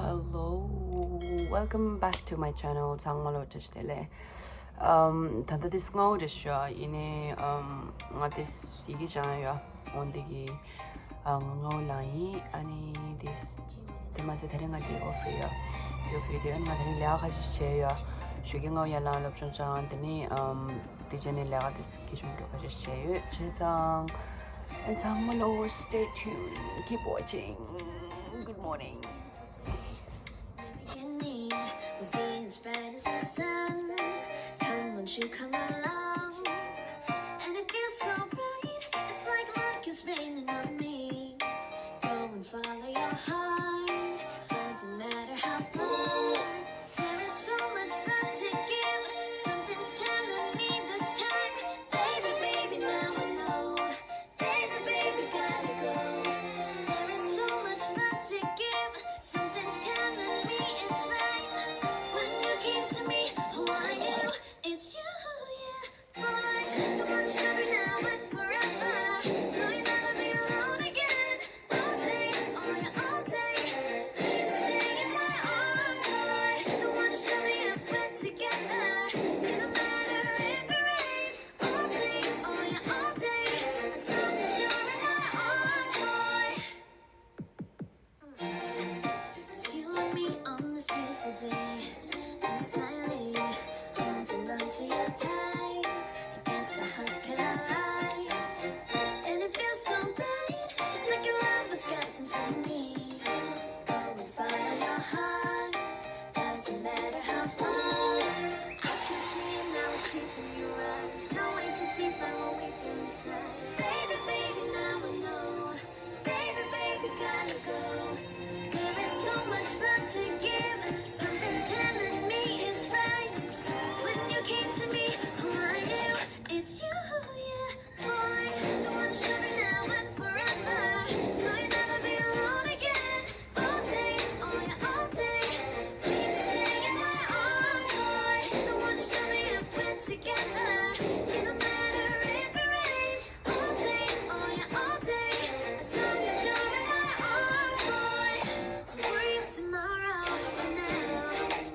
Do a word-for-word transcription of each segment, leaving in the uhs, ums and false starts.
Hello, welcome back to my channel. ཚང་མ་ལ་བཀྲ་ཤིས་བདེ་ལེགས། ཨམ། ད་ལྟ་དེ་སྔ་པོ་རེད་ཤག་ཡིན་ནའི་ཨམ། ང་དེ་ཡི་གེ་སྦྱང་ཡོད། འོན་ཏེ་གི་ཨ། ང་སྔ་པོ་ལངས་ཡིན། ཨ་ནི་དེ་དེ་མ་ཟད་དེ་རིང་ང་day off རེད་ཡ། day off རེད་དེ། ཨ་ནི་ང་དེ་རིང་ལས་ཀ་ཁ་ཤས་བྱས་ཡོད། ཞོགས་ཀས་སྔ་པོ་ཡར་ལངས་སློབ་སྦྱོང་སྦྱངས། དེ་ནས་ཨམ། དེ་རྗེས་ནས་ལས་ཀ་དེ་གི་ཆུང་འགྲོ་ཁ་ཤས་བྱས་ཡོད། བྱས་ཙང་ཨ། ཚང་མ་ལ་stay tuned, keep watching. Good morning. Beginning will be as bright as the sun. Come, won't you come along? And it feels so right, it's like luck is raining on me. Go and follow your heart, doesn't matter how far. There is so much love to give, something's telling me this time. Baby, baby, now I know. Baby, baby, gotta go. There is so much love to give. Something's telling me it's right. When you came to me, who are you? It's you, yeah, boy. The one who showed me now and forever. No, you'll never be alone again. All day, oh yeah, all day. Please stay in my arms, boy. The one who showed me if we're together. It don't matter if it rains. All day, oh yeah, all day. As long as you're in my arms, boy. It's you and me on this beautiful day. I'm smiling, holding on to you tight. I guess our hearts can align. And it feels so right. It's like your love has gotten to me. Go and follow your heart. Doesn't matter how far. I can see it now, it's deep in your eyes. No way to define what we feel inside. Baby, baby, now I know. Baby, baby, gotta go. There is so much love to give. Something's telling me it's right. When you came to me, who are you? It's you, yeah. Boy, the one who showed me now and forever. No, you'll never be alone again. All day, oh yeah, all day. Please stay in my arms, boy. The one who showed me if we're together. It don't matter if it rains. All day, oh yeah, all day. As long as you're in my arms, boy. Don't worry about tomorrow, for now.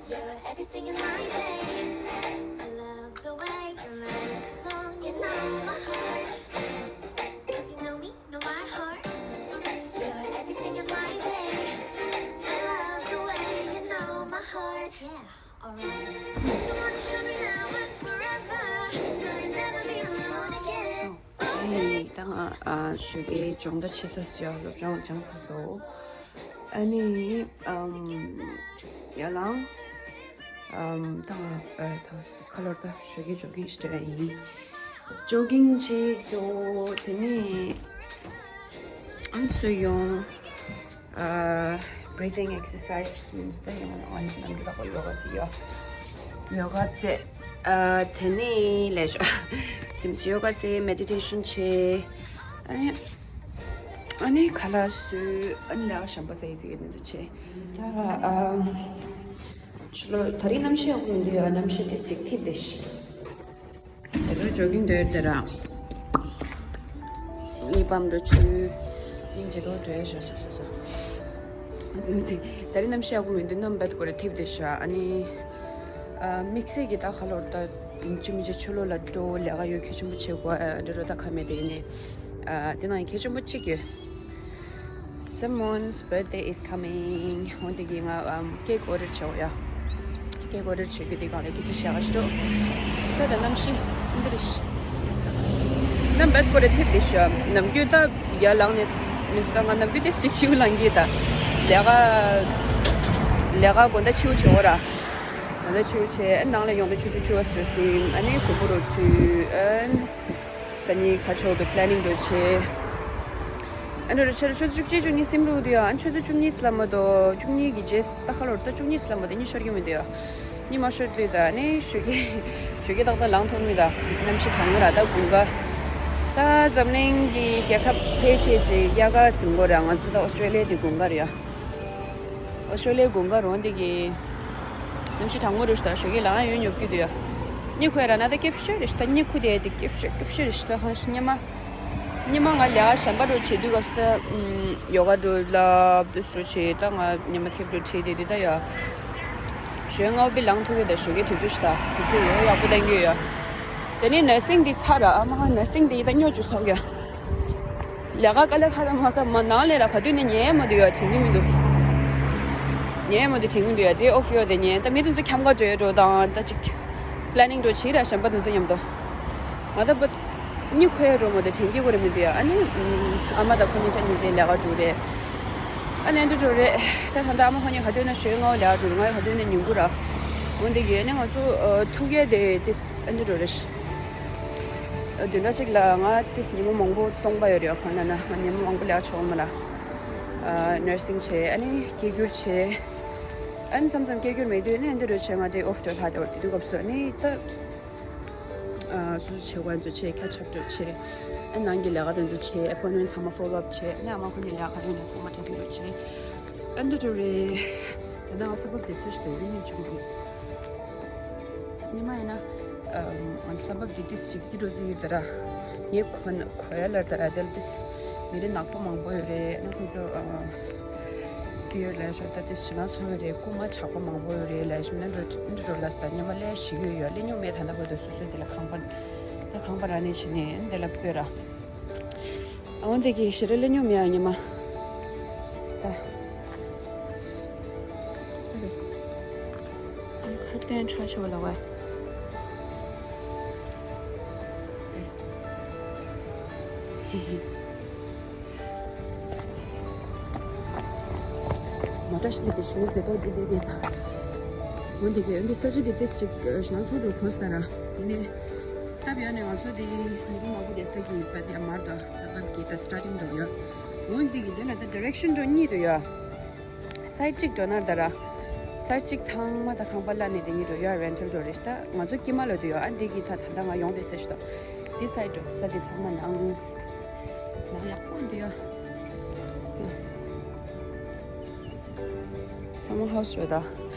You're everything in my day. I love the way you like the song, you know my heart. 'Cause you know me, know my heart. You're everything in my day. I love the way you know my heart. Yeah, alright. The one you show me now and forever. No, you'll never be alone again. ཨ་ནི་ད་ང་ཨ་ཞོགས་ཀའི་སྦྱོང་བརྡར་བྱེད་ས་སུ་ཡ་སློབ་སྦྱོང་སྦྱངས་ཚར་སོང་། ཨ་ནི་ཨམ་ཡ་ལང་ཨམ་ད་ང་ཨ་ད་ཁ་ལོར་ད་ཞོགས་ཀའི་ཇོ་གིང་ཞིག་སྤྲད་ཡིན། ཇོ་གིང་བྱེད་འགྲོ། དེ་ནས་ཨམ་སུ་ཡོང་། ཨ། breathing exercise means ད་ཡང་ང་ནམ་རྒྱུན་ད་ཁོ་ཡོ་ག་རྩེ་ཡོ། ཡོ་ག་རྩེ། ཨ། དེ་ནས་ལས་ཤོག་ཙིམ་ཡོ་ག་རྩེ། མེ་ཌི་ཊེ་ཤན་བྱེད། ཨ་ནི་ཨ་ནི་ཁ་ལག་བཟོས། ཨ་ནི་ལས་ཀ་གཞན་པ་རྩེ་ཡི་རྩེ་ཡི་དེ་ཚོ་བྱེད། ད་ཨ། ཕྱི་ལོགས་ད་རིང་གནམ་གཤིས་ཡག་པོ་མི་འདུག་ཡ། གནམ་གཤིས་དེ་གཟིགས་ཐིབས་དེ་ཤི། དེ་ལོ་ཇོ་གིང་འདོད་དེ་ར། ལིབ་བམ་འགྲོ་ཆུ། སྙིང་རྗེ་དོ་འདྲེ་ཞོ་སོ་སོ་སོ། ཙི་མི་ཙི། ད་རིང་གནམ་གཤིས་ཡག་པོ་མི་འདུག་གནམ་བད་ཀོ་རེ་ཐིབས་དེ་ཤ། ཨ་ནི། ཨ། དམིགས་བསལ་གྱི་ད་ཁ་ལོར་ད་ཡིན་གཅིག་མིན་གཅིག་ཆུ་ལོག་ལ་འགྲོ་ལས་ཀ་ཡོད། གལ་ཆེན་པོ་བྱེད་དགོས། ཨ། འདྲ་རོ་ད་ཁ་མེད་དེ་ཡིན་ནི། ཨ། དེ་ནང་གལ་ཆེན་པོ་གཅིག་ཡོད། Someone's birthday is coming. འོན་ཏེ་གི་ང་ཨམ་ཀེག་ཨོ་ཌར་བྱའོ་ཡ། ཀེག་ཨོ་ཌར་བྱེད་རྒྱུ་དེ་གང་ལ་སྐད་ཆ་བཤད་ག་ཞིག་འགྲོ། ཁྱོད་ད་གནམ་གཤིས་འདི་རེད་ཤི། གནམ་བད་ཀོ་རེ་ཐིབས་དེ་ཤི། ནམ་རྒྱུན་ད་ཡར་ལངས་ནས་མིན་སི་ད་ང་ནམ་རྒྱུན་དེ་ཅིག་ཆིའུ་ལངས་གི་ད། ལས་ཀ་ལས་ཀ་དགོང་དག་ཆིའུ་བྱེད་འོ་ར། དགོང་དག་ཆིའུ་བྱེད། ཨ་ནང་ལ་ཡོང་དུས་ཆུ་དུས་ཆུ་བ་སི་ཏྲེ་སི་ཨ་ནི་གཟུགས་པོ་རོ་བཅུ་ཨན། སང་ཉིན་ག་ཕྱོགས་དུ་པི་ལེ་ནིང་འགྲོ་ཆེ། ཨ་འགྲོ་རུ་ཆེ་རུ་ཆུ་ཚོད་བཅུ་གཅིག་བཅུ་གཉིས་སིམ་རུ་དུ་ཡ། ཨ་ཆུ་ཚོད་བཅུ་གཉིས་ལ་མ་དོ་བཅུ་གཉིས་ཀྱི་རྗེས་ད་ཁ་ལོར་ད་བཅུ་གཉིས་ལ་མ་དོ་གཉིད་ཤོར་གྱི་མི་འདུག་ཡ། གཉིད་མ་ཤོར་དུས་ད་ནི་ཞོགས་ཀས་ཞོགས་ཀས་ཏག་ཏག་ལངས་ཐུབ་མི་ད། གནམ་གཤིས་གྲང་མོ་ར། ད་དགུན་ཁ། ད་འཛམ་གླིང་གི་རྒྱལ་ཁབ་ཕལ་ཆེར་ཅིག་དབྱར་ཁ་ཟིན་གོ་ར། ང་ཚོ་ད་ཨོ་སི་ཀྲེ་ལི་ཡ་དེ་དགུན་ཁ་རེད་ཡ། ཨོ་སི་ཀྲེ་ལི་ཡའི་དགུན་ཁ་རོང་དེ་གི་གནམ་གཤིས་གྲང་མོ་རེད་ཤག་ད་ཞོགས་ཀས་ལངས་ཡོང་ཉོབ་ཀྱི་འདུག་ཡ། གཉིད་ཁུག་ཡ་ར་ན་ད་སྐྱིད་ཤོས་རེད་ཤག་ད་གཉིད་ཁུག་དེ་དེ་སྐྱིད་ཤོས་སྐྱིད་ཤོས་རེད་ཤག་ད་ཧང་ཤི་ཉི་མ། ཉི་མ་ང་ལས་ཀ་གཞན་པ་འགྲོ་བྱེད་དུས་སྐབས་སུ་ད་ཡོ་ག་འགྲོ་ལབ་དུས་སུ་བྱེད། ད་ང་ཉི་མ་ཐེབས་འགྲོ་བྱེད་དེ་དུས་ད་ཡ་ཞོལ་ལྔ་པའི་ལངས་ཐུག་གི་ད་ཞོལ་གི་དུས་ཚོད་ཞིག་ད་དུས་ཚོད་ཡོ་ག་ཡག་པོ་ལེན་གྱི་ཡོད་ཡ། དེ་ནས་ནར་སིང་འདི་ཚར་ར་ཨ་མ་ནར་སིང་འདི་ད་སྨྱོ་བཅུག་སོང་ཡ། ལས་ཀ་དཀའ་ལས་ཁག་ད་མ་ཁག་མ་ནང་ལས་ར་ག་དུས་ནས་ཉལ་མ་འདུག་ཡ། དྲན་གྱི་མི་འདུག་ཉལ་མ་འདུག་དྲན་གྱི་མི་འདུག་ཡ། ཌེ་ཨོཕ་ཡོད་དེ་ཉལ། ད་མི་དེ་ཚོ་འཁྱམ་ག་འགྲོ་ཡ་འགྲོ་དང་ད་ཅིག་པི་ལེ་ནིང་འགྲོ་བྱེད་ར་གཞན་པ་དེ་ཚོ་མཉམ་དུ། ང་ད་པ་གཉིད་ཁུག་ཡ་འགྲོ་མ་འདུག་དྲན་གྱི་ཁོ་ར་མི་འདུག་ཡ། ཨ་ནི་ཨ་མ་དང་ཁོ་གཉིས་ཆ་གཉིས་ཆའི་ལས་ཀ་འགྲོ་རེད། ཨ་ནི་འདི་འགྲོ་རེད། ད་ད་ལྟ་ཨ་མ་ཁོ་གཉིས་ག་དུས་ན་ཞོལ་ལྔ་པ་ལས་ཀ་འགྲོ་རེད། ང་ག་དུས་ན་ཉིན་གུང་ར། འོན་ཏེ་གི་ཨ་ནི་ང་ཚོ་ཨ་ཐུག་ཡས་དེ་ཏིས་ཨ་འདི་འགྲོ་རེད། བདུན་ཕྲག་གཅིག་ལ་ང་ཏིས་ཉི་མ་མང་པོ་སྟོང་པ་ཡོད་རེད། གང་ལབ་ན་ང་ཉི་མ་མང་པོ་ལས་ཀ་བྱེད་ཀྱི་ཡོད་མ་རེད། ཨ་ནར་སིང་བྱས། ཨ་ནི་སྐད་སྒྱུར་བྱས། ཨ་ནི་མཚམས་མཚམས་སྐད་སྒྱུར་མེད་དུས་ཨ་ནི་འདི་འདྲ་བྱས། ང་ཌེ་ཨོཕ་འགྲོ་ལྷག་དེ་བར་དེ་དུས་སྐབས་སུ་ཨ་ནི་ད་ཨ་སུ་སུ་བྱེད་དགོས་ཚོ་བྱས། ཁ་ཆབ་འགྲོ་བྱས། ཨ་ནང་གི་ལས་ཀ་དེ་ཚོ་བྱས། ཨེ་པོའིན་མེན་ཊི་ཚང་མ་ཕོ་ལོ་ཨབ་བྱས། ཨ་ནི་ཨ་མ་ཁོ་གཉིས་ལས་ཀ་ག་རེ་ཡོད་ན་ཚང་མ་ད་དུང་འགྲོ་བྱས། ཨ་འདི་འགྲོ་རེད། ད་ནང་ས་བབ་དེ་སུ་ཞིག་འདུག་ཡིན་ཡིན་བྱུང་གི། ཉི་མ་ཡིན་ན་ཨམ་ས་བབ་འདི་ཏིས་ཅིག་འདི་འགྲོ་ཟིག་ཡོད་ད་ར། ངའི་གོ་གོ་ཡ་ལར་ད་ར་དེ་ལ་ཏིས་མི་རེ་ནག་པོ་མང་པོ་ཡོད་རེད། ཨ་ནི་ཁོང་ཚོ་ཨ་འདི་ཡོད་ལས་ཤོག་ད་ཏིས་ཞེ་ན་ཚོ་ཡོད་རེད། རྐུ་མ་ཇག་པ་མང་པོ་ཡོད་རེད་ལས་ཤོག་ན་འགྲོ་འདི་འགྲོ་ལ་ས་ད་ཉི་མ་ལས་ཞིག་ཡོད་ཡོད་ལས་ཉུང་མེད། ད་ལྟ་བར་དུ་སོ་སོ་དེ་ལ་ཁང་པ་ད་ཁང་པ་ར་ནས་བྱས་ནས་དེ་ལ་སྤོས་ར། འོན་ཏེ་གི་ཞེ་རེ་ལས་ཉུང་མེད་ཨ་ཉི་མ། ད། ཁར་ཏན་ཁྲ་ཆོ་ལ་བ། མོ་ཊ་ཞིག་ལས་དེ་ཞིག་ནི་མཛེས་ཐོག་དེ་དེ་དེ་དང་། འོན་ཏེ་གི་འོན་ཏེ་ས་ཆ་དེ་དེ་ཞིག་ཞིག་ན་ཚོ་འགྲོ་གོ་ས་ད་ར། དེ་ནས་སྟབས་ཡག་ནས་ང་ཚོ་དེ་མི་རིགས་མང་པོ་དེ་ས་གི་པ་དེ་མར་དོ་ས་བབ་གི་ད་སི་ཊར་ཊིང་དོ་ཡོད། འོན་ཏེ་གི་དེ་ལ་ད་ཌི་རེག་ཤན་འགྲོ་གཉིས་དོ་ཡོད། སའིཌ་གཅིག་འགྲོ་ན་ད་ར། སའིཌ་གཅིག་ཚང་མ་ད་ཁང་པ་ལ་ནི་དེ་གཉིས་འགྲོ་ཡ་རེན་ཊལ་འགྲོ་རེད། ད་ང་ཚོ་དཀྱིལ་མ་ལ་འདུག་ཡ། ཨ་འདི་གི་ད་ད་ལྟ་ང་ཡོང་དེ་ས་ཞིག་ཏོ། འདི་སའིཌ་འགྲོ་ས་དེ་ཚང་མ་ནང་། ནང་ཡག་པོ་འདུག་ཡ། ཚང་མ་ཧའུ་སི་འགྲོ་ད།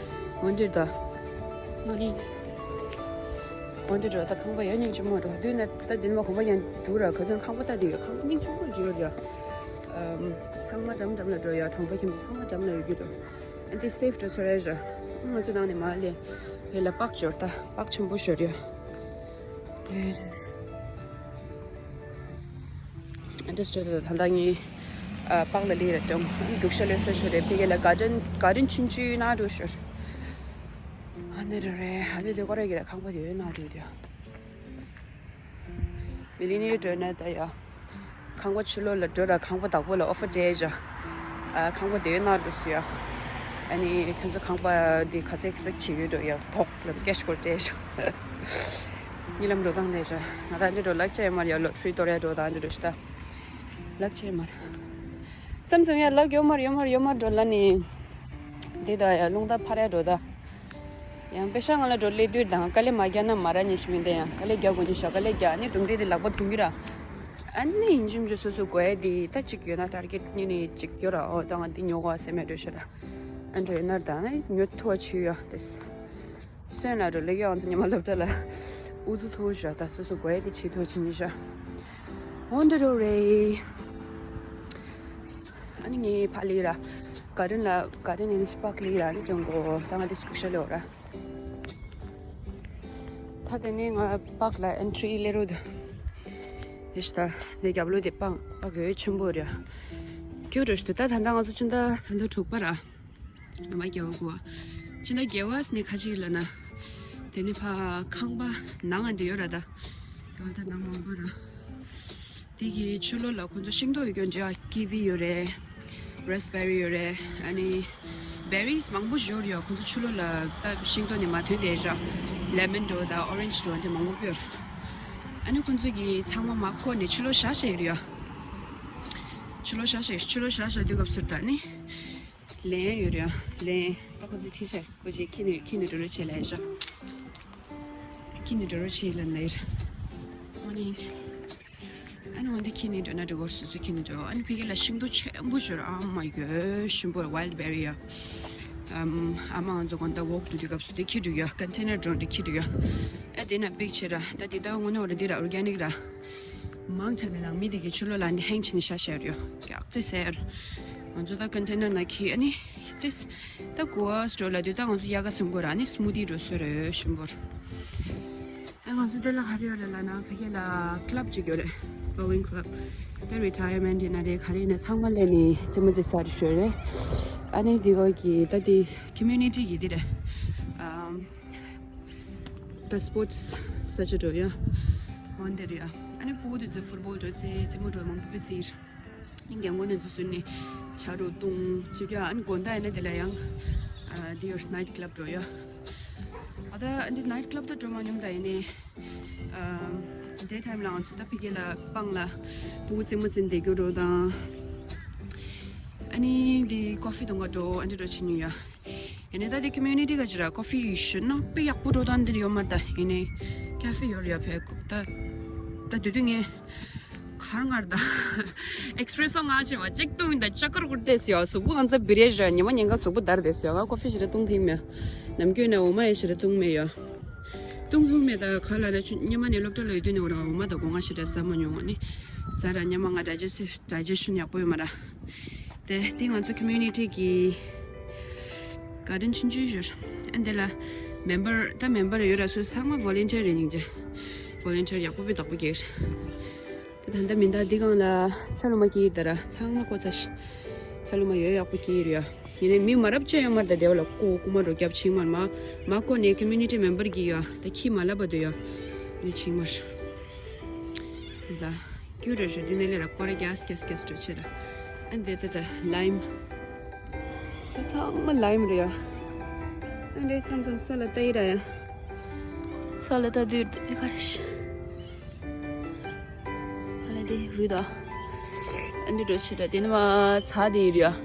འོན་ཏེ་ད། མོར་ནིང་། འོན་ཏེ་འགྲོ་ད་ཁང་པ་ཡ་སྙིང་རྗེ་མོ་འགྲོ་དུས་ན་ད་འདི་ནས་མ་གོམ་པ་ཡང་འགྲོ་ར་ག་དུས་ཁང་པ་ད་འདི་ཡ་ཁང་པ་སྙིང་རྗེ་མོ་འགྲོ་ཡ། ཨམ། ཚང་མ་འགྲམ་འགྲམ་ལ་འགྲོ་ཡ། གྲོང་པ་ཁྱིམ་ཚང་མ་འགྲམ་ལ་ཡོད་རྒྱུ་འགྲོ། ཨ་འདི་སེབ་འགྲོ་ཚོར་ཡ་ཞོ། ང་ཚོ་ནང་ནས་མ་ལས་བེ་ལ་པག་འབྱོར་ད་པག་ཆེན་པོ་ཤོར་ཡ། ཨ་འདི་སྤྲོད་དོ་ད་ལྟ་ངའི་ཨ་པག་ལ་ལི་ར་སྟོན་འདུག་ཤ་ལོས་ས་ཤོར་རེད། ཕ་གི་ལ་ག་ཌན་ག་ཌན་ཆུང་ཆུང་ན་འགྲོ་ཤོར། ཨ་འདི་རེད་རེད། ཨ་འདི་འདི་ཀོ་ར་གི་ར་ཁང་པ་དེ་ཡོད་ན་འགྲོ་དེ། མི་ལི་ནི་འགྲོ་ན་ད་ཡ། ཁང་པ་ཕྱི་ལོགས་ལ་འགྲོ་ར་ཁང་པ་བདག་པོ་ལ་ཨོ་ཕར་སྤྲད་བཞག་ཨ་ཁང་པ་དེ་ཡོད་ན་འགྲོ་སུ་ཡ། ཨ་ནི་ཁྱོད་ཚོ་ཁང་པ་འདི་ག་ཚོད་ཨེག་སི་པེག་བྱེད་ཡོད་འགྲོ་ཡ་ཐོག་ལ་ཀེ་ཤི་སྐོར་སྤྲད་བཞག་གཉིད་ལམ་འགྲོ་སྟངས་དེ་བཞག་ང་ད་འདི་འགྲོ་ལག་ཆ་ཡོད་མ་རེད་ཡ། ལོ་ཊི་རི་གཏོར་ཡ་འགྲོ་ད་འདི་འགྲོ་ཤི་ད། ལག་ཆ་ཡོད་མ་རེད། མཚམས་མཚམས་ཡ་ལག་ཡོད་མ་རེད་ཡོད་མ་རེད་ཡོད་མ་རེད་འགྲོ་ལ་ནི། འདི་ད་ཡ་རླུང་རྟ་འཕར་ཡ་འགྲོ་ད། ཡང་པེ་ཤ་ང་ལ་འགྲོ་སླེབས་དུས་དང་དཀའ་ལས་མ་རྒྱག་ན་མ་ར་ཉེ་ཤི་མི་འདི་ཡང་དཀའ་ལས་རྒྱག་དགོས་ཉེ་ཤ་དཀའ་ལས་རྒྱག་ཨ་ནི་གྲུམ་འདྲེ་འདི་ལག་པ་ཐུང་རྒྱུ་ར། ཨ་ནི་ཡིན་གཅིག་མིན་གཅིག་སོ་སོ་དགོས་ཡ་འདི་ད་གཅིག་ཡོད་ན་ཊར་གེ་ཊི་གཉིས་ནི་གཅིག་ཡོད་ར། ཨོ་ད་ང་འདི་ཉོ་དགོས་སེམས་ཡ་འགྲོ་ཤི་ར། ཨ་འགྲོ་ཡོད་ན་ད་ནི་ཉོ་ཐུ་བ་ཆི་ཡོད་ཡ་དེ། སོན་ལ་འགྲོ་ལེགས་ཡོད་ང་ཚོ་ཉི་མ་སློབ་གྲྭ་ལ་ཨུ་ཚུགས་ཚུགས་ཤ་ད་སོ་སོ་དགོས་ཡ་འདི་ཆི་ཐུ་བ་ཆི་ཉེ་ཤ། འོ་འདི་འགྲོ་རེད། ཨ་ནི་ངའི་ཕ་ལི་ར། ག་རིན་ལ་ག་རིན་ནས་ཤི་པག་ལི་ར་ནི་ཀྱང་གོ་ད་ང་དེ་སུག་ཤ་ལེ་འོ་ར། ད་དེ་ནས་ང་པག་ལ་ཨེན་ཊི་རི་ལེ་རོ་དུ། ཡེ་ཤི་ད་ནས་རྒྱབ་ལོ་དེ་པང་པག་ཡོད་ཆེན་པོ་ར། ཁྱོད་ར་ཤི་དུ་ད་ད་ད་ང་ཚོ་ཆུན་ད་ད་ད་དྲུག་པ་ར། ང་མ་རྒྱལ་བ་གོ་ཆུན་ད་རྒྱལ་བ་སི་ནས་ཁ་ཅིག་ལ་ན། དེ་ནས་ཕ་ཁང་པ་ནང་ང་འདྲེ་ཡོད་ར་ད། རྒྱལ་བ་ད་ནང་མང་པོ་ར། དེ་གི་ཆུ་ལོ་ལ་ཁོང་ཚོ་ཤིང་ཏོག་ཡོད་ཀྱང་འདྲ་ཀི་ཝི་ཡོད་རེད། རེ་སི་བེ་རི་ཡོད་རེད། ཨ་ནི་བེ་རིས་མང་པོ་ཡོད་རེད། ཁོང་ཚོ་ཆུ་ལོ་ལ་ད་ཤིང་ཏོག་ནས་མ་ཐོན་དེ་ཞག་ལེ་མོན་འགྲོ་ད་ཨོ་རེན་ཇི་འགྲོ་དེ་མང་པོ་ཡོད། ཨ་ནི་ཁོང་ཚོ་གི་ཚང་མ་མ་བཀོག་ནས་ཆུ་ལོ་བཞག་བཞག་ཡོད་རེད། ཆུ་ལོ་བཞག་བཞག་ཆུ་ལོ་བཞག་བཞག་དུས་སྐབས་སུ་ད་ནི་ལན་ཡོད་རེད། ལན་ད་ཁོང་ཚོ་ཁྲིད་བཞག་ཁོ་ཅིག་ཁྱི་ནི་ཁྱི་ནི་འགྲོ་རེ་བྱེད་ལ་ཞག་ཁྱི་ནི་འགྲོ་རེ་བྱེད་ལ་ནི་ཨོ་ནི། ཨ་ནི་འོན་ཏེ་ཁྱི་ནི་འགྲོ་ན་འགྲོ་གོ་སུ་སུ་ཁྱི་ནི་འགྲོ། ཨ་ནི་ཕ་གི་ལ་ཤིང་ཏོག་ཆེན་པོ་ཅིག་ཡོད་ར། ཨ་མ་ཡོད་ཤིང་པོ་ཝའིལ་བེ་རི་ཡ། ཨམ་ཨ་མ་ང་ཚོ་གོང་ད་ཝོག་འགྲོ་དུས་སྐབས་སུ་དེ་ཁྱེར་འགྲོ་ཡ། ཀོན་ཊེ་ནར་སྒྲོན་དེ་ཁྱེར་འགྲོ་ཡ། ཨ་དེ་ན་པིག་ཆེ་ར། ད་དེ་ད་དངོས་གནས་འོ་ར་དེ་ར་ཨོར་གེ་ནིག་ར། མང་ཆེ་ནས་ནང་མི་དེ་གི་ཕྱི་ལོགས་ལ་འདི་ཧེང་བྱས་ནས་ཤ་བཞག་ཡོད། ཀྱག་ཙེ་ཟེར། ང་ཚོ་ད་ཀོན་ཊེ་ནར་ནང་འཁྱེར། ཨ་ནི་ཏིས་ད་གོ་བ་སྤྲོ་ལ་དུས་ད་ང་ཚོ་ཡ་ག་སེམས་ཁོ་ར་ནི་སྨུ་ཏི་འགྲོ་སོ་རེ་ཞིམ་པོར། ཨ་ང་ཚོ་དེ་ལ་ག་རེ་ཡོད་རེད་ལབ་ན་ཕ་གི་ལ་ཀླབ་ཅིག་ཡོད་རེད། བྷོ་ལིང་ཀླབ། ད་རི་ཊ་ཡར་མེན་ཊི་ཡིན་ན་རེད། ག་རེ་ཡིན་ན་ཚང་མ་སླེབས་ནས་རྩེད་མོ་རྩེ་ས་རེད་ཤོད་རེད། ཨ་ནི་དེ་ག་གི་ད་དེ་ཀོ་མུ་ནི་ཊི་གི་དེ་རེད། ཨམ། ད་སྤོར་ཊི་སི་ས་ཆ་འགྲོ་ཡ། འོན་ཏེ་རེད་ཡ། ཨ་ནི་ཕྲུ་གུ་དེ་ཚོ་ཕུཊ་བོལ་འགྲོ་རྩེ་རྩེད་མོ་འགྲོ་མང་པོ་རྩེ། ཨ་ནི་རྒན་རྒོན་དེ་ཚོ་བསུ་ནས་ཇ་རུ་བཏུང་ཅིག་ཡ། ཨ་ནི་དགོང་དག་ཡིན་ན་དེ་ལ་ཡང་ཨ་དེ་ཡོད་ནའིཊ་ཀླབ་འགྲོ་ཡ། ཨ་ད་ཨ་འདི་ནའིཊ་ཀླབ་ད་འགྲོ་མ་མྱོང་། ད་ཡིན་ནའི་ཨ་ཌེ་ཊའིམ་ལ་ང་ཚོ་ད་ཕ་གི་ལ་སྤང་ལ་ཕྲུ་གུ་རྩེད་མོ་རྩེ་བསྡད་རྒྱུ་འགྲོ་དང་། ཨ་ནི་འདི་ཀོ་ཕི་འཐུང་ག་འགྲོ། ཨ་འདི་འགྲོ་བྱེད་མྱོང་ཡ། ཡིན་ནའི་ད་དེ་ཀོ་མུ་ནི་ཊི་ག་ཅི་ར་ཀོ་ཕི་ཞོན་ན་དཔེ་ཡག་པོ་འགྲོ་སྟངས་འདིར་ཡོད་མ་རེད། ད་ཡིན་ནའི་ཀ་ཕེ་ཡོད་རེད་ཡ། ཕེ་ད་ད་དུས་དུས་ངས་གར་ངར་ད་ཨེག་སི་པི་རེ་སོ་ང་ཆེ་བ་གཅིག་བཏུང་ཡིན། ད་ཅ་ཀར་ཀུར་ཏེ་སི་ཡ། གཟུགས་པོ་ང་ཚ་བི་རེ་ར་ཉི་མ་ཉིན་ག་གཟུགས་པོ་འདར་ཏེ་སི་ཡ། ང་ཀོ་ཕི་ཞེ་དྲག་བཏུང་ཐེངས་མེད། ནམ་རྒྱུན་ནས་འོ་མ་ཡ་ཞེ་དྲག་བཏུང་མེད་ཡ། བཏུང་ཐུབ་མེད། ད་ག་ལ་ལ་ཆུ་སྔོན་མ་ནས་སློབ་གྲྭ་ལ་ཡོད་དུས་ནས་འོ་ར་འོ་མ་དང་སྒོ་ང་ཞེ་དྲག་ཟ་མ་མྱོང་བ་ནི། ཟ་ར་སྔོན་མ་ང་ཌའི་ཇེ་སི་ཊི་ཌའི་ཇེ་ཤན་ཡག་པོ་ཡོད་མ་ར། དེ་དེ་ང་ཚོ་ཀོ་མུ་ནི་ཊི་གི་གར་ཌེན་ཆུང་ཆུང་ཞིག་ཨ་འདི་ལ་མེམ་བར་ད་མེམ་བར་ཡོད་ར། སུ་ཚང་མ་ཝོ་ལན་ཊི་ཡར་རེད། སྙིང་རྗེ། ཝོ་ལན་ཊི་ཡར་ཡག་པོ་དཔེ་བདག་པོ་རྒྱག་རེད། དེ་ད་ལྟ་མི་འདའ་འདི་སྒང་ལ་ཚ་ལུ་མ་སྐྱེས་ད་ར། ཚང་མ་ཀོ་ཚ་ཤི། ཚ་ལུ་མ་ཡོད་ཡག་པོ་སྐྱེས་རེད་ཡ། ཡིན་ནའི་མི་མ་རབས་ཅན་ཡོད་མ་རེད། ད་དེ་བ་ལ་ཀོ་ཀུ་མ་རོ་རྒྱབ་ཆིང་མར་མ་མ་ཀོ་ནས་ཀོ་མུ་ནི་ཊི་མེམ་བར་གི་ཡ་ད་ཁྱི་མ་ལབ་པ་དུ་ཡ་ནི་ཆིང་མར། ད་ཀྱུ་རེ་ཞུ་འདི་ནས་ལས་ར་ཀོ་ར་རྒྱས་རྒྱས་རྒྱས་འགྲོ་ཆེ་ར། ཨ་འདི་ད་ད་ལའིམ། ད་ཚང་མ་ལའིམ་རེད་ཡ། ཨ་འདི་མཚམས་མཚམས་ས་ལ་ལྟ་ཡི་ར་ཡ། ས་ལ་ལྟ་དུས་འདི་ག་རེ་ཤི། ཨ་ལ་འདི་རུ་ད། ཨ་འདི་འགྲོ་ཆེ་ར། དེ་ནི་མ་ཚ་དེ་ཡི་ར་ཡ།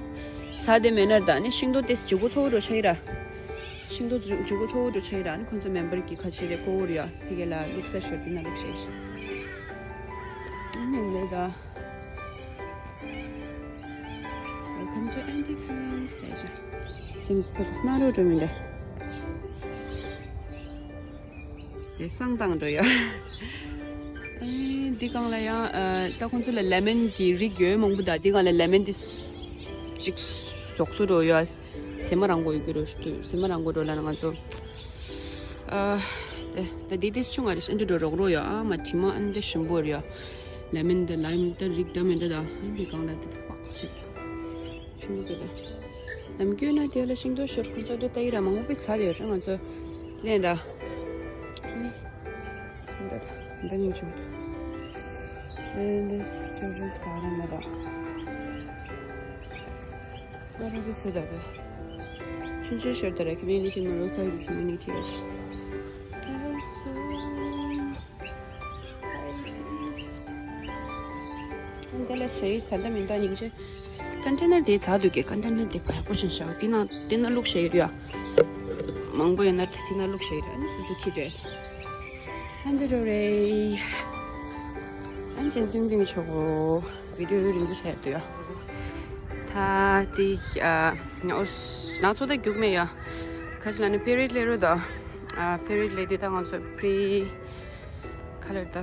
ཚ་དེ་མེད་ན་ར་ད་ནི་ཤིང་ཏོག་དེ་ཇུ་གུ་ཚོ་འགྲོ་ཆེ་ཡི་ར། ཤིང་ཏོག་ཇུ་གུ་ཚོ་འགྲོ་ཆེ་ཡི་ར། ཨ་ནི་ཁོང་ཚོ་མེམ་བར་གི་ཁ་ཆེ་རེ་ཀོ་འུ་རེད་ཡ། ཕི་གེ་ལ་ལུག་ས་ཤོར་དེ་ན་ལུག་ཤེས། ཨ་ནི་ལས་ད། Welcome to Antique House. ལས་ཤ། སེམས་སྐྱིད་སྣ་རོ་འགྲོ་མི་འདུག་དེ་བསང་བཏང་འགྲོ་ཡ། ཨེ་འདི་སྒང་ལ་ཡང་ཨ་ད་ཁོང་ཚོ་ལ་ལེ་མན་གྱི་རིགས་ཡོད་མང་པོ། ད་འདི་སྒང་ལ་ལེ་མན་འདི་ཅིག་ཟོག་སུ་འགྲོ་ཡ། ཟེ་མ་རང་གོ་ཡོད་ཀྱི་རོ་ཞུ་དུས་ཟེ་མ་རང་གོ་འགྲོ་ལ་ན་ང་ཚོ་ཨ་ད་ད་འདི་ཏིས་ཆུང་ང་རེ་ཨ་འདི་འགྲོ་རོགས་རོ་ཡ། ཨ་མ་དྲི་མ་ཨ་འདི་ཞིམ་པོ་རེད་ཡ། ལེ་མན་འདི་ལའིམ་འདི་རིགས་ད་མེད་འདི་ད་ཨ་འདི་སྒང་ལ་འདི་ད་པགས་ཅིག་ཆུང་གི་ད། ནམ་རྒྱུན་ན་དེ་ལ་ཤིང་ཏོག་ཤོར་ཁོང་ཚོ་འདི་ལྟ་ཡི་ར་མང་པོ་ཚ་དེ་ཡོད་ར། ང་ཚོ་ལེན་ར། འདི་ད་འདི་ཉིན་བྱུང་། And this children's garden ལ་ད། ང་རང་ཚོ་སུ་ད་ག་ཆུང་ཆུང་ཤོར་ད་ར། ཀོ་མུ་ནི་ཊི་མོ་རོ་ཀ་གི་ཀོ་མུ་ནི་ཊི་ཡ་ཤི། འདི་ལ་ཞེ་ད་ལྟ་མི་འདའ་སྙིང་རྗེ། ཀོན་ཊེ་ནར་དེ་ཚ་འདུག་གི། ཀོན་ཊེ་ནར་དེ་བ་ཡག་པོ་ཞིག་བཞག་དེ་ན་དེ་ན་བླུགས་ཤེས་ཡོད་ཡ། མང་པོ་ཡོད་ན་དེ་ན་བླུགས་ཤེས་ཡོད། ཨ་ནི་སོ་སོ་ཁྱི་རེད། ཨ་འདི་འགྲོ་རེད། ཨ་ཅན་ཏུང་ཏུང་ཆོག་གོ། བི་ཌིའོ་རིང་པོ་བྱས་འདུག་ཡ། ད་དེ་ཨ་ཨོ་ང་ཚོ་ད་རྒྱུག་མེད་ཡ། ཁ་ཅིག་ལ་ནི་པི་རི་ཡོཌ་སླེབས་རོ་ད། ཨ་པི་རི་ཡོཌ་སླེབས་དུས་ད་ང་ཚོ་པི་རི་ཁ་ལར་ད།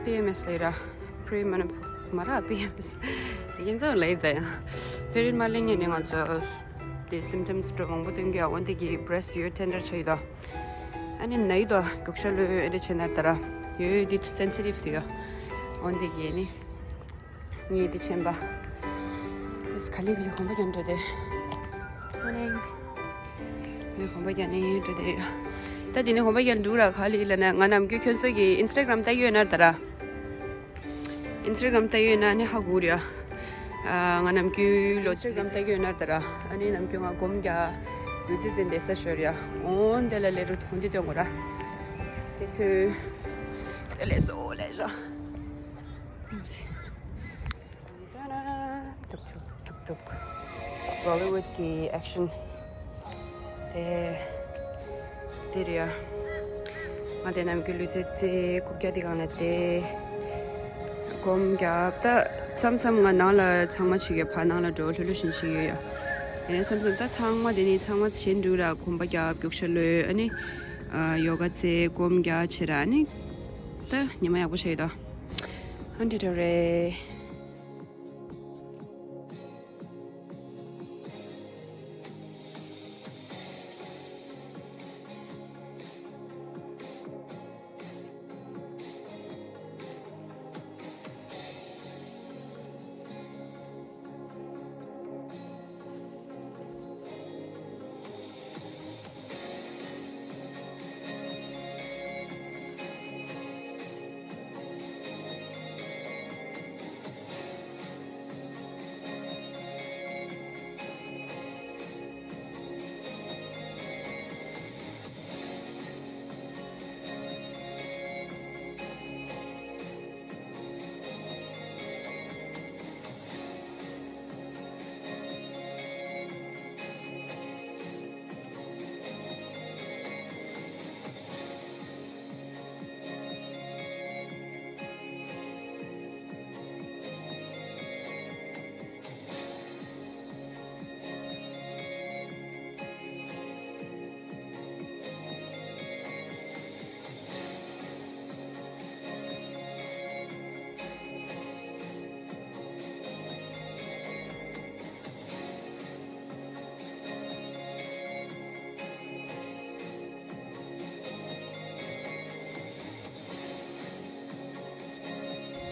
པི་ཨེམ་ཨེས་ལབ་ར། པི་རི་མ་ན་མ་ར་པི་ཨེམ་ཨེས། ཡིན་ཙང་ལབ་ད་ཡང་། པི་རི་མ་ལེན་ཉན་ནི་ང་ཚོ་དེ་སིམ་ཊམ་སི་འགྲོ་མང་པོ་སྟོན་གི་ཡ། འོན་ཏེ་གི་བྷི་རེ་སི་ཊི་ཡོད་ཊེན་ཌར་ཆགས་ཡོད་ད། ཨ་ནི་ན་ཡོད་ད་རྒྱུག་ཤར་ལོས་ཨེ་འདྲ་བྱས་ན་ད་ར། ཡོད་ཡོད་དེ་སེན་སི་ཊིབ་དེ་ཡ། འོན་ཏེ་གི་ནི། ངས་འདི་ཆེན་པ། དེས་ག་ལེ་ག་ལེ་གོམ་པ་རྒྱག་འགྲོ་དེ། ཨ་ནི། ངས་གོམ་པ་རྒྱག་ནས་འགྲོ་དེ། ད་དེ་ནས་གོམ་པ་རྒྱག་འགྲོ་ར་ག་ལེ་ལ་ན་ང་ནམ་རྒྱུན་ཁྱོད་ཚོ་གི་ཨིན་སི་ཊ་གྷ་རམ་ལྟ་ཡོད་ན་ད་ར། ཨིན་སི་ཊ་གྷ་རམ་ལྟ་ཡོད་ན་ནི་ཧ་གོ་རེད་ཡ། ཨ་ང་ནམ་རྒྱུན་ལོ་ཨིན་སི་ཊ་གྷ་རམ་ལྟ་ཡོད་ན་ད་ར། ཨ་ནི་ནམ་རྒྱུན་ང་གོམ་རྒྱག་ལུས་རྩལ་འཛིན་བསྡད་ས་ཤོར་ཡ། འོན་དེ་ལ་ལས་རུ་ཐོང་དེ་སྟོན་དགོས་ར། དེ་ཐོས། དེ་ལས་སོ་ལས་ཤ། ཏུག་ཏུག་ཏུག་ཏུག། བྷོ་ལི་ཝུཌ་གི་ཨེག་ཤན་དེ་དེ་རེད་ཡ། ང་དེ་ནམ་རྒྱུན་ལུས་རྩལ་རྩེ། རྐུབ་བཀྱག་དེ་སྒང་ལ་བསྡད། གོམ་རྒྱབ། ད་མཚམས་མཚམས་ང་ནང་ལ་ཚང་མ་བྱེད་ཀྱི། ཕར་ནང་ལ་འགྲོ་ལྷོད་ལྷོད་བཞིན་བྱེད་ཀྱི་ཡོད་ཡ། དེ་ནས་མཚམས་མཚམས་ད་ཚང་མ་དེ་ནས་ཚང་མ་བྱེད་འགྲོ་ར། གོམ་པ་རྒྱབ། རྒྱུག་ཤར་ལོས། ཨ་ནི་ཡོ་ག་རྩེ། གོམ་རྒྱག་བྱེད་ར། ཨ་ནི། ད་ཉི་མ་ཡག་པོ་བྱས་ཡོད་ད། ཧན་ཏི་ཏོ་རེད།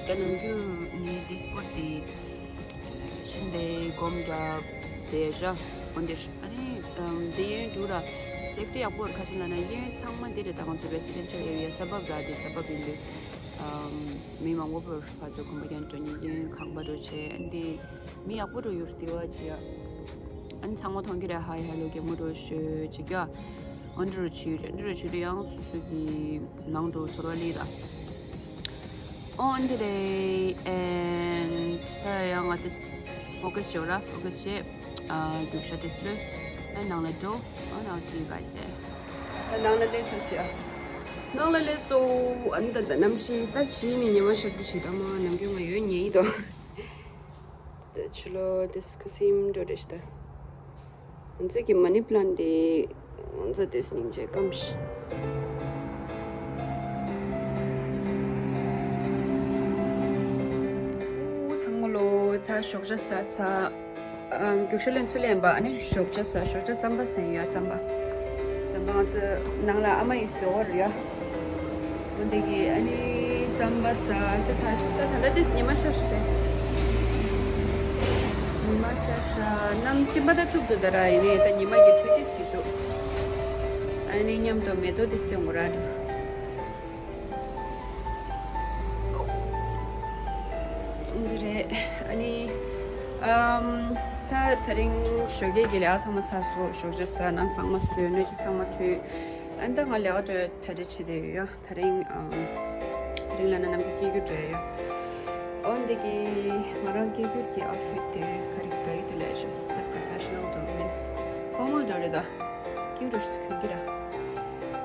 ད་ནམ་རྒྱུན་ངས་འདི་སྤོ་ཊི་དེ་ཤིན་ཏུ་སྒོམ་རྒྱབ་དེ་ར་འོན་ཏེ་ཨ་ནི་དེ་ཡན་འགྲུ་ར་སེབ་ཊི་ཡག་པོ་ར་ཁ་ཤས་ལ་ན་ཡན་ཚང་མ་འདི་རེད། ད་ང་ཚོ་རེ་སི་ཌེན་ཤལ་ཨེ་རི་ཡ་སབ་བབ་ར་དེ་སབ་བབ་ཡིན་དུས་མི་མང་པོ་བར་ཕར་ཚུར་གོམ་པ་རྒྱག་འགྲོ་ནི་ཡན་ཁང་པ་འགྲོ་བྱས་ཨ་ནི་དེ་མི་ཡག་པོ་འགྲོ་ཡུར་ལྟེ་བ་བྱས་ཡ། ཨ་ནི་ཚང་མ་མཐོང་གི་རེད། ཧའི་ཧེ་ལོ་གད་མོ་འགྲོ་ཤོད་ཅིག་ཡ། ཨ་འདྲ་རུ་བྱེད་རེད། འདྲ་རུ་བྱེད་དུས་ཡང་སོ་སོ་གི་ནང་དུ་ཚོར་བ་སླེབས་ད། ཨོ་འདི་རེད། ཨེན་ད་ཡང་ང་དེ་ཕོ་ཀ་སི་བྱེད་ར། ཕོ་ཀ་སི་བྱེད། ཨ་རྒྱུག་ཤ་དེ་སློད། ཨ་ནང་ལ་འགྲོ། ཨ་ནང་སི་གྷའི་སི་དེ། ད་ནང་ལ་སླེབས་ས་སི་ཨ། ནང་ལ་སླེབས་སོ། ཨ་ནི་ད་ད་གནམ་གཤིས་ད་གཞི་ནས་ཉི་མ་ཤར་ཚེ་ཞིག་ད་མ་ནམ་རྒྱུན་ང་ཡོད་ཉེ་ཡི་དོ། ད་ཕྱི་ལོགས་དེ་སི་ཁ་སིམ་འགྲོ་རེད་ཤི་ད། ང་ཚོའི་གི་མ་ནི་པ་ལན་ཊི་དེ་ང་ཚོ་དེ་སྙིང་རྗེ་སྐམ་ཤི། ཨུ་ཚང་མ་ལོ། ད་ཞོགས་ཇ་ཟ་ཚར། ཨམ་རྒྱུག་ཤར་ལེན་ཚུལ་ལེན་པ། ཨ་ནི་ཞོགས་ཇ་ཟ། ཞོགས་ཇ་རྩམ་པ་ཟ་ཡ། རྩམ་པ་རྩམ་པ་ང་ཚོ་ནང་ལ་ཨ་མ་ཡིས་བཟོ་བ་རེད་ཡ། འོ་འདི་གི་ཨ་ནི་རྩམ་པ་ཟ། ད་ད་ད་ད་ལྟ་དེ་ཉི་མ་ཤར་ཤི་ཟེར། ཉི་མ་ཤར་ཤར་གནམ་སྤྲིན་པ་ད་ཐུབ་འདུག་ད་ར། ཡིན་ནའི་ད་ཉི་མ་གི་འཕྲོད་དེ་ཞིག་འདུག་ཨ་ནི་མཉམ་དུ་མེ་ཏོག་དེ་སྟོན་དགོས་ར་འདུག་འདི་རེད། ཨ་ནི་ཨམ་ད་དེ་རིང་ཞོགས་ཀས་ཀྱི་ལས་ཀ་ཚང་མ་ཚར་སོང་། ཞོགས་ཇ་ཟ། ནང་གཙང་མ་བཟོས། སྣོད་ཆས་ཚང་མ་ཁྲུས། ཨ་ནི་ད་ང་ལས་ཀ་འགྲོ་གྲ་སྒྲིག་བྱེད་བསྡད་ཡོད་ཡ། དེ་རིང་ཨམ་དེ་རིང་ལ་ན་ནམ་རྒྱུན་སྐྱིད་སྐྱིད་འགྲོ་ཡ། ཨོ་འདི་གི་ང་རང་སྐྱིད་སྐྱིད་ཀྱི་ཨའུཊ་ཕིཊ་དེ་ག་རེ་ག་ཡི་དེ་ལས་ཇ་སི་ཊི་པོ་རོ་ཕེ་ཤ་ནལ་དུ་མིན་སི་ཕོར་མལ་འགྲོ་རེད་ད། སྐྱིད་རུ་ཞིག་ཏུ་གྱོན་གྱི་ར།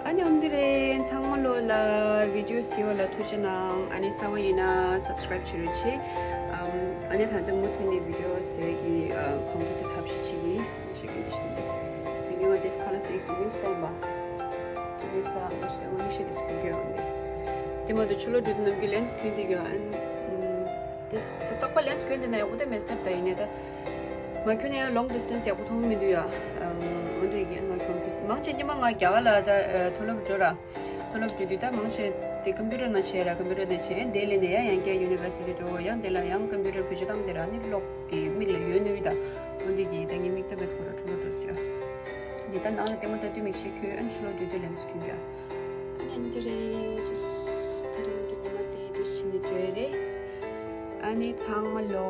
ཨ་ནི་འོན་ཏེ་རེད། ཚང་མ་ལོ་ལ་བི་ཌི་ཡོ་གཟིགས་པ་ལ་ཐུགས་རྗེ་གནང་། ཨ་ནི་གསར་པ་ཡིན་ན་སབ་སི་ཀ་རའིབ་བྱེད་རོགས་གྱིས། ཨམ་ཨ་ནི་ད་དུང་མུ་མཐུད་ནས་བི་ཌི་ཡོ་ཟེར་གྱི་ཨ་གོང་དུ་དེ་ཐབས་ཤེས་བྱེད་ཀྱི་ཡིན་ཞེས་སྐད་འབོད་ཞུ་འདུག་དེ་ངས་ང་དེ་ཁ་ལག་ཟས་ཟིན་ནིའུ་སི་ལེན་པ། ནིའུ་སི་ལ་འོ་ཞིག་ང་མིག་ཤེལ་དེ་སྐོར་གྱི་ཡོང་དེ། དེ་མ་གཏོགས་ཕྱི་ལོགས་འགྲོ་དུས་ནམ་རྒྱུན་ལེན་སི་གྱོན་བསྡད་ཀྱི་ཡོད། ཨ་ནི་དེ་ད་རྟག་པར་ལེན་སི་གྱོན་བསྡད་ན་ཡག་པོ་དེ་མེད་སྲིད་ད། ཡིན་ནའི་ད་མ་གྱོན་ན་ཡང་ལོང་ཌི་སི་ཊན་སི་ཡག་པོ་མཐོང་གི་མི་འདུག་ཡ། ཨ་འོ་འདྲ་ཡིན་ང་གྱོན་གྱི། མང་ཆེ་སྔོན་མ་ང་རྒྱ་གར་ལ་ད་མཐོ་སློབ་འགྲོ་ར། མཐོ་སློབ་འགྲོ་དུས་ད་མང་ཆེ་དེ་ཀམ་པུ་ཊར་ནང་བྱས་ར། ཀམ་པུ་ཊར་ནང་བྱས། དེ་ལས་ནས་ཡང་ཡང་བསྐྱར་ཡུ་ནི་ཝར་སི་ཊི་འགྲོ། ཡང་དེ་ལ་ཡང་ཀམ་པུ་ཊར་བེད་སྤྱོད་བཏང་དེ་ར་ནི་གློག་གི་མིག་ལ་ཡོད་ནུས་ད། འོ་འདི་གི་ད་ངའི་མིག་ལྟ་བེད་ཁོ་ར་འཕྲོ་བརླག་འགྲོ་སོང་ཡ། འདི་ད་ནང་ལ་ལྟད་མོ་ལྟ་དུས་མིག་ཤེལ་གྱོན། ཨ་ནི་ཕྱི་ལོགས་འགྲོ་དུས་ལེན་སི་གྱོན་རྒྱུ། ཨ་ནི་འདི་རེད། ཇ་སི་ཊི་དེ་རིང་གི་ཉི་མ་དེ་འདུག་སེ་བྱས་ནས་འགྲོ་ཡ་རེད། ཨ་ནི་ཚང་མ་ལོ་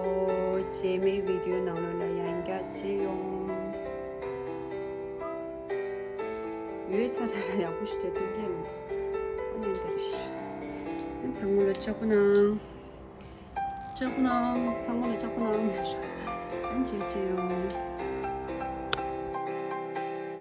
རྗེས་མའི་བི་ཌི་ཡོ་ནང་ལོགས་ལ་ཡང་བསྐྱར་མཇལ་ཡོང་། ཡོད་ཚ་ཚ་ཚ་ཡག་པོ་ཞིག་བྱས་ཐུབ་མཁན་མི་འདུག་ཨ་ནི་འདི་རེད། ཨ་ཚང་མ་ལོ་ལྕགས་པོ་གནང་། ལྕགས་པོ་གནང་། ཚང་མ་ལ་ལྕགས་པོ་གནང་། ཨ་ནི་མཇལ་མཇལ་ཡོང་།